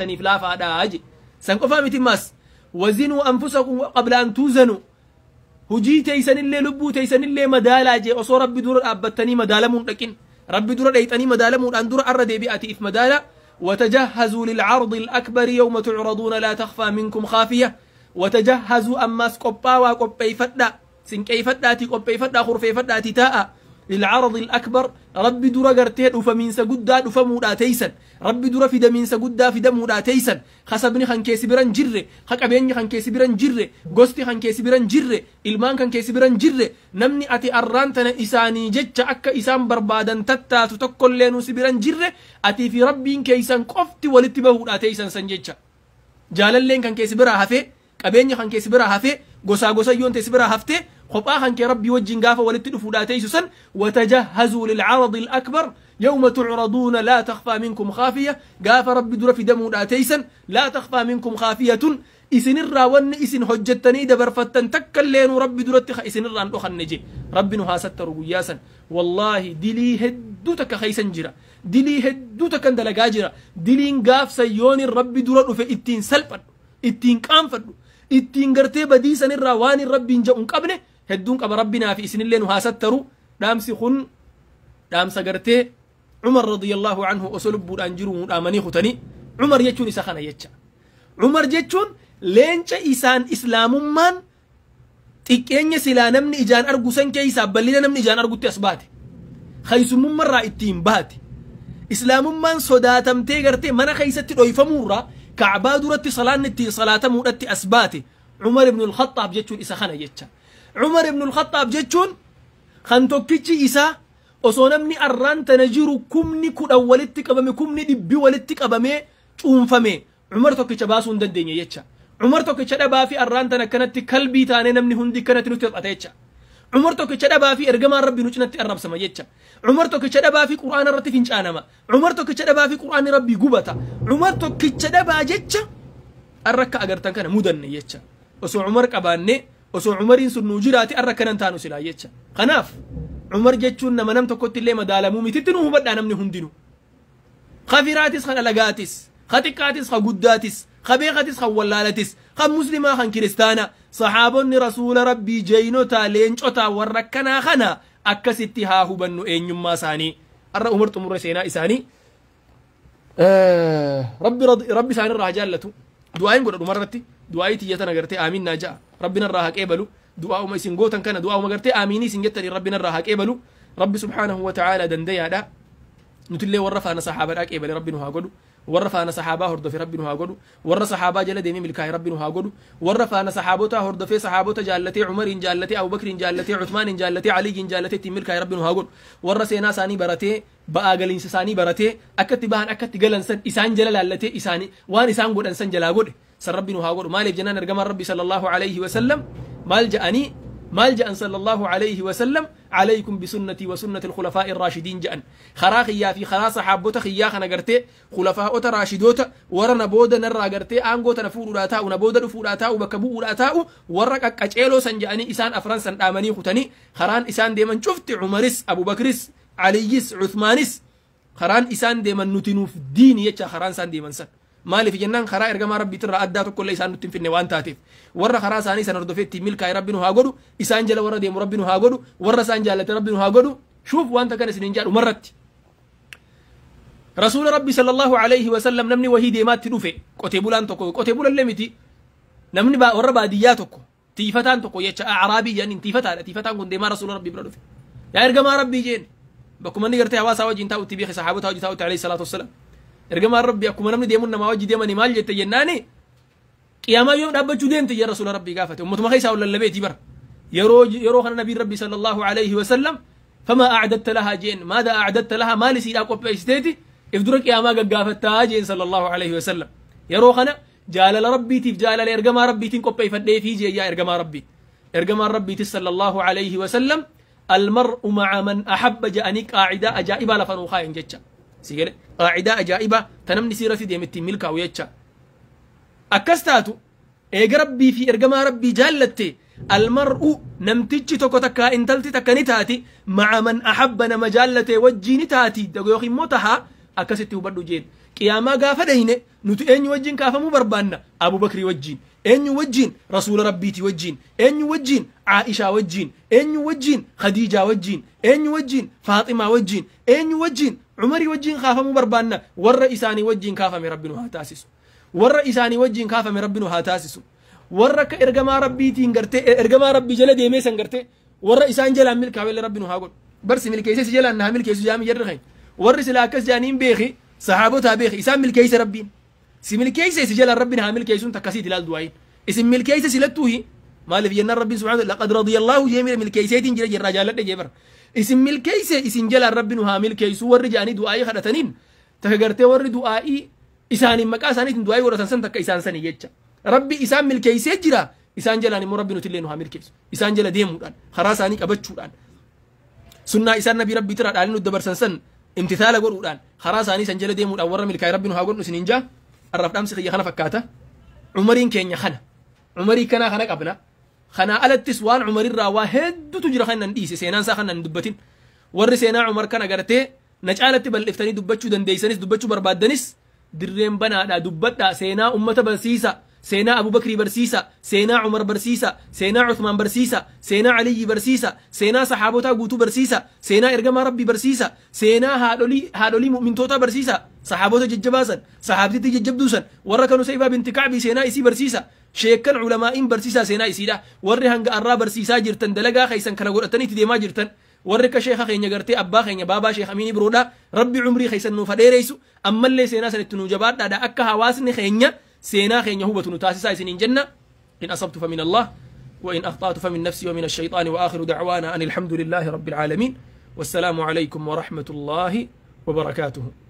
keeysaniif laafaadha je. San qofaa miti maas wazinuu anfusakum qabla an tuuzanuu, hujii teeysanillee lubbuu teeysanillee madaalaa jee. Osoo rabbi dura dhaabbattanii madaalamuun dhaqin, rabbi dura dheyxanii madaalamuudhaan dura arra deebi'ati if madaala. وتجهزوا للعرض الأكبر يوم تعرضون لا تخفى منكم خافية. وتجهزوا أماس قباوا قبي فدا سنكي فداتي قبي فدا خرفي فداتي تاء للعرض الأكبر. ربي درا غرتي دفمين سغدا دفمودا تيسن، ربي درا فدمين سغدا فدمودا تيسن. خسبني خان كيسي بران جيره، خقبيني خان كيسي بران جيره، غوستي خان كيسي بران جيره، ilmaan kan keessi biran jirre, namni ati arraan tana isaanii jecha akka isaan barbaadan tattaatu tokkollee nu si biran jirre, atii fi rabbiin keeysan qofti walitti bahuudha teeysan san jecha. Jaalalleen kan keessi biraa hafee, qabeenya kan keessi biraa hafee, gosaa gosayyoon teessi biraa haftee, kophaa kan kee rabbii wajjin gaafa walitti dhufuudha teeysu san. وتجهزوا للعرض الأكبر يوم تعرضون لا تخفى منكم خافية. gaafa rabbi dura fidamuudha teeysan لا تخفى منكم خافية، isinirraa wanni isin hojjettanii dabarfattan takka illeenuu rabbi duratti isinirraan dhokanne je. Rabbi nu haa sattaru guyyaa san. Wallaahi dilii hedduu takka keeysan jira, dilii hedduu takkan dalagaa jira. Diliin gaafsan yoonin rabbi dura dhufe ittiin salphadhu, ittiin qaanfadhu, ittiin gartee badii sanirraa waan hin rabbiin jedhu hin qabne hedduun qaba. Rabbinaa fi isinillee nu haa sattaru. Dhaamsi kun dhaamsa gartee Umar radiyallahu anhu osoo lubbuudhaan jiru nu dhaamanii kutanii. Umar jechuun isa kana jecha. Umar jechuun leenca isaan islaamummaan xiqqeenya silaa namni ijaan argu san keessaa bal'ina namni ijaan argutti as baate, haysumummarraa ittiin baate. Islaamummaan sodaatamtee gartee mana keessatti dhoyfamuurraa kacbaa duratti salaanni ittiin salaatamuudhatti as baate. Umar ibn al-Khattaab jechuun isa kana jecha. Umar ibn al-Khattaab jechuun kan tokkichi isaa osoo namni arraan tana jiru 10,000 walitti qabame, 100,000 walitti qabamee cuunfame, Umar tokkicha baasuu hin dandeenye jecha. Umar tokkicha dhabaa fi arraan tana akkanatti kalbii taanee namni hundi akkanatti nutti taphata jecha. Umar tokkicha dhabaa fi ergamaan rabbi nu cinatti arrabsama jecha. Umar tokkicha dhabaa fi qur'aana irratti fincaanama. Umar tokkicha dhabaa fi qur'aanni rabbii gubata. Umar tokkicha dhabaa jecha arra akka agartan kana mudanne jecha. Osoo Umar qabaanne, osoo Umariin sun nuu jiraate, arra akkanan taanu silaa jecha. Kanaaf Umar jechuun nama nam tokkotti illee madaalamuu mititti nu hubadhaa namni hundinuu. Kafiraatis kan alagaatis, ka xiqqaatis ka guddaatis, ka beekatis kan wallaalatis, kan muslimaa kan kiristaana, sahaabonni rasuula rabbii jeynotaa leencotaa warra akkanaa kana akkasitti haa hubannu eenyummaa isaanii. Arra Umar xumurre seenaa isaanii. Rabbi rabbi isaanirraa haa jaallatu. Du'aayin godha dhumarratti du'aayii tiyya tana gartee aamiin naa ja'a. Rabbi narraa haa qeebalu. Du'aa'uma isin gootan kana, du'aa'uma gartee aamiinii isin jettanii rabbi narraa haa qeebalu. Rabbi subhaanahu wa ta'aala dandayaadha. Nutillee warra faana saxaabaadhaa qeebale rabbi nu haa godhu. Warra faana saxaabaa hordofe rabbi nu haa godhu. Warra saxaabaa jala deemee milkaa'e rabbi nu haa godhu. Warra faana saxaabotaa hordofee saxaabota jaallatee, Umariin jaallatee, Abubakriin jaallatee, Uthmaaniin jaallatee, Aliyyiin jaallatee ittiin milkaa'e rabbi nu haa godhu. Warra seenaa isaanii baratee, ba'aa galiinsa isaanii baratee, akkatti bahan akkatti galan san isaan jala laallatee, isaanii waan isaan godhan san jalaa godhe san rabbi nu haa godhu. Maaliif jennaan ergamaan rabbi sallallahu alayhi wa sallam maal ja'anii, maal ja'an sallallahu alayhi wa sallam? عليكم بسنتي وسنة الخلفاء الراشدين جأن. خرا خيا في خرا صحابوتا خيا خنا غرتي خلفاء راشدوتا ورا نبودا نرا غرتي انغو تنفور داتاو نبودا دفور داتاو بكبو داتاو ورا ققچيلو سن جأني إسان أفران سن دامني ختني. خران إسان ديمن شفت عمرس أبو بكرس عليس عثمانس خران إسان ديمن نتنوف دين يتشا خران سان ديمن سن maaliif jennaan karaa ergamaa rabbiitirraa addaa tokkollee isaan nutti hin finne waan taateef. Warra karaa isaanii san hordofeetti milkaa'e rabbi nu haa godhu. Isaan jala warra deemu rabbi nu haa godhu. Warra isaan jaallate rabbi nu haa godhu. Shuuf wanta kana isiniin jedhu marratti rasuula rabbi sallallahu alayhi wasallam namni wahii deemaatti dhufe, qotee bulaan tokko, qotee bulallee miti, namni warra baadiyyaa tokko, tiifataan tokko jecha, araabii jedhaniin, tiifataadha. Tiifataan kun deemaa rasuula rabbii bira dhufe. Yaa ergamaa rabbii jeen. Bakkuma inni gartee hawaasaa wajjin taa'utti beeke, sahaabota wajjin taa'utti alayhi salaatu wassalaam. Ergamaan rabbii akkuma namni deemuun namaa wajji deemanii maal jette jennaani, qiyaamaa yoom dhaabbachuu deemte jee rasuula rabbii gaafate. Ummatuma keessaa ol lallabeetii bara yeroo kana nabiin rabbii sallallahu alayhi wasallam فما أعددت لها jeen. ماذا أعددت لها؟ maali siidhaa qopheessiteeti if dura qiyaamaa gaggaafattaa jeen sallallahu alayhi wasallam. Yeroo kana jaalala rabbiitiif jaalala ergamaa rabbiitiin qopheeffadhee fi jee yaa ergamaa rabbii. Ergamaan rabbiitis sallallahu alayhi wasallam المرء مع من أحب ja'anii qaacidaa ajaa'ibaa lafa nuu kaayan jecha. Si gale qaacidaa ajaa'ibaa ta namni siirratti deemettiin milkaa'u jecha. Akkas taatu eega rabbii fi ergamaa rabbii jaallatte, المرء namtichi tokko takkaa intalti takka ni taati مع من أحب nama jaallate wajjii ni taati yookiin immoo tahaa. Akkasitti hubadhu jeen. Qiyaamaa gaafa dhayne Nuti eenyu wajjin kaafamuu barbaanna? Abubakrii wajjin. Eenyu wajjin? Rasuula Rabbiiti wajjin. Eenyu wajjin? Aishaa wajjin. Eenyu wajjin? Khadiijaa wajjin. Eenyu wajjin? Faaximaa wajjin. Eenyu wajjin? Umarii wajjin kaafamuu barbaanna. Warra isaanii wajjin kaafame Rabbi nu haa taasisu. Warra isaanii wajjin kaafame Rabbi nu haa taasisu. Warra akka ergamaa Rabbiitiin gartee ergamaa Rabbii jala deemee san gartee warra isaan jalaan milkaa'ellee Rabbi nu haa godhu. Barsi milkeessee si jalaan na haa milkeessu jaami jarri keenya. Warri silaa akkas jaaniin beeki, sahaabotaa beeki, isaan milkeesse Rabbiin. Si milkeesse si jalaan Rabbiin haa milkeessuun takkasiit ilaal du'aayin. Isin milkeesse silattuuhi maaliif jennaan Rabbiin subhaanahu laqad radiyallahu jee milkeesseetiin jira jirraa jaalladhe jee bara. Isin milkeesse isin jalaan Rabbi nu haa milkeessu warri jaanii du'aayii kadhataniin takka gartee warri du'aayii isaaniin maqaa isaaniitiin du'aayii godhatan san takka isaan sanii jecha. Rabbi isaan milkeessee jira, isaan jalaan immoo Rabbi nutillee nu haa milkeessu. Isaan jala deemuudhaan, karaa isaanii qabachuudhaan, sunnaa isaan nabii Rabbii tiraa dhaalii nu dabarsan san imtithaala godhuudhaan, karaa isaanii san jala deemuudhaan warra milkaa'e Rabbi nu haa godhu isiniin jaa. Arraaf dhaamsi kiyya kana fakkaata. Umariin keenya kana. Umarii kanaa kana qabna. Kanaa alattis waan Umarirraa waa hedduutu jira kan nan dhiise, seenaan isaa kan nan dubbatin. Warri seenaa Umar kana gartee na caalatti bal'iftanii dubbachuu dandeessanis dubbachuu barbaaddanis dirreen banaadha, dubbadhaa, seenaa ummata barsiisa, seenaa Abubakrii barsiisa, seenaa Umar barsiisa, seenaa Uthmaan barsiisa, seenaa Aliyyi barsiisa, seenaa sahaabotaa guutuu barsiisa, seenaa ergamaa Rabbii barsiisa, seenaa haadholii mu'mintootaa barsiisa, sahaabota jajjabaasan, sahaabtitti jajjabduusan, warra kanu Saybaa binti Kacbii seenaa isii barsiisa, sheekkan ulamaa'iin barsiisaa seenaa isiidha. Warri hanga arraa barsiisaa jirtan dalagaa keessan kana godhatanii itti deemaa jirtan, warri akka sheeka keenya gartee abbaa keenya baabaa Sheekh Amiin Ibroodha, Rabbi umrii keessan nuuf dheeressu, ammallee seenaa san itti nuu jabaadhaadha, akka hawaasni keenya seenaa keenya hubatu nu taasisaa isiniin jenna. In asabtu famin Allah wa in akhta'tu famin nafsi wa min ash-shaytaani wa akhiru da'waana anil hamdulillahi rabbil aalamiin. Wassalaamu alaykum wa rahmatullahi wa barakaatuhu.